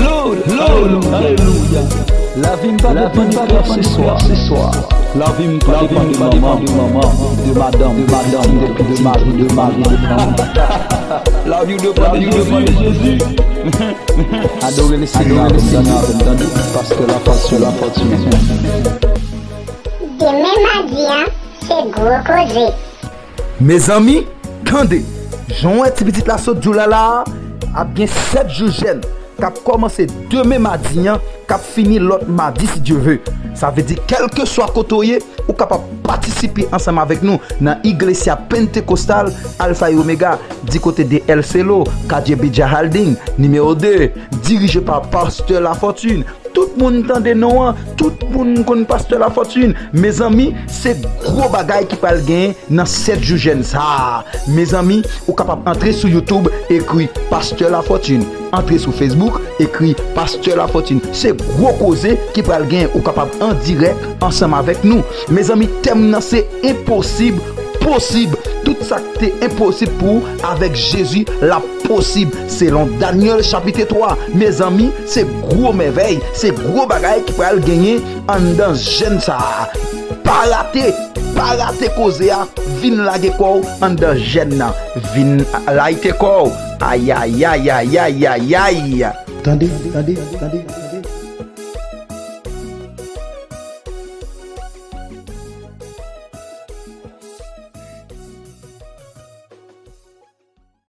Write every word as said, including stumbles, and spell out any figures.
Lord, Lord, alelouya. Lavi m pa depann de flè se swa. Lavi m pa depann de manman, de madanm, de pitit, de mari, de mari, de fanmi. Lavi w depann de Jezi. Adore le Seigneur, tande, tande, paske la fortune, la fortune. Demen madi a, se gwo koze. Mezanmi, tande! Jan w wè ti pitit la sot di w la la a, ap gen sèt jou jèn k ap kòmanse demen madi an, k ap fini lòt madi si Dye ve. Sa vle di kèlkeswa kote w ye, ou kapab patisipe ansanm avèk nou nan Iglesia Pentecostal Alpha et Omega, di kote de El Celo, Katye Beja Halding, nimewo de, dirije pa Pastè Lafortune. Tout moun tande non an, tout moun konn Pastè Lafortune. Mezanmi, se gwo bagay ki pral genyen nan sèt jou jèn sa a. Mezanmi, ou kapab antre sou YouTube, ekri Pastè Lafortune. Antre sou Facebook, ekri Pastè Lafortune. Se gwo koze ki pral genyen. Ou kapab an dirèk ansanm avèk nou. Mezanmi, tèm nan se enposib posib. Tout sa k te enposib pou ou, avèk Jezi, l ap posib. Selon Danyèl chapit twa, mezanmi, se gwo mèvèy, se gwo bagay ki pral genyen anndan jèn sa a. Pa rate, pa rate koze a, vin lage kò w anndan jèn nan. Vin layite kò w. Ayayayayayayay. Tande, tande, tande.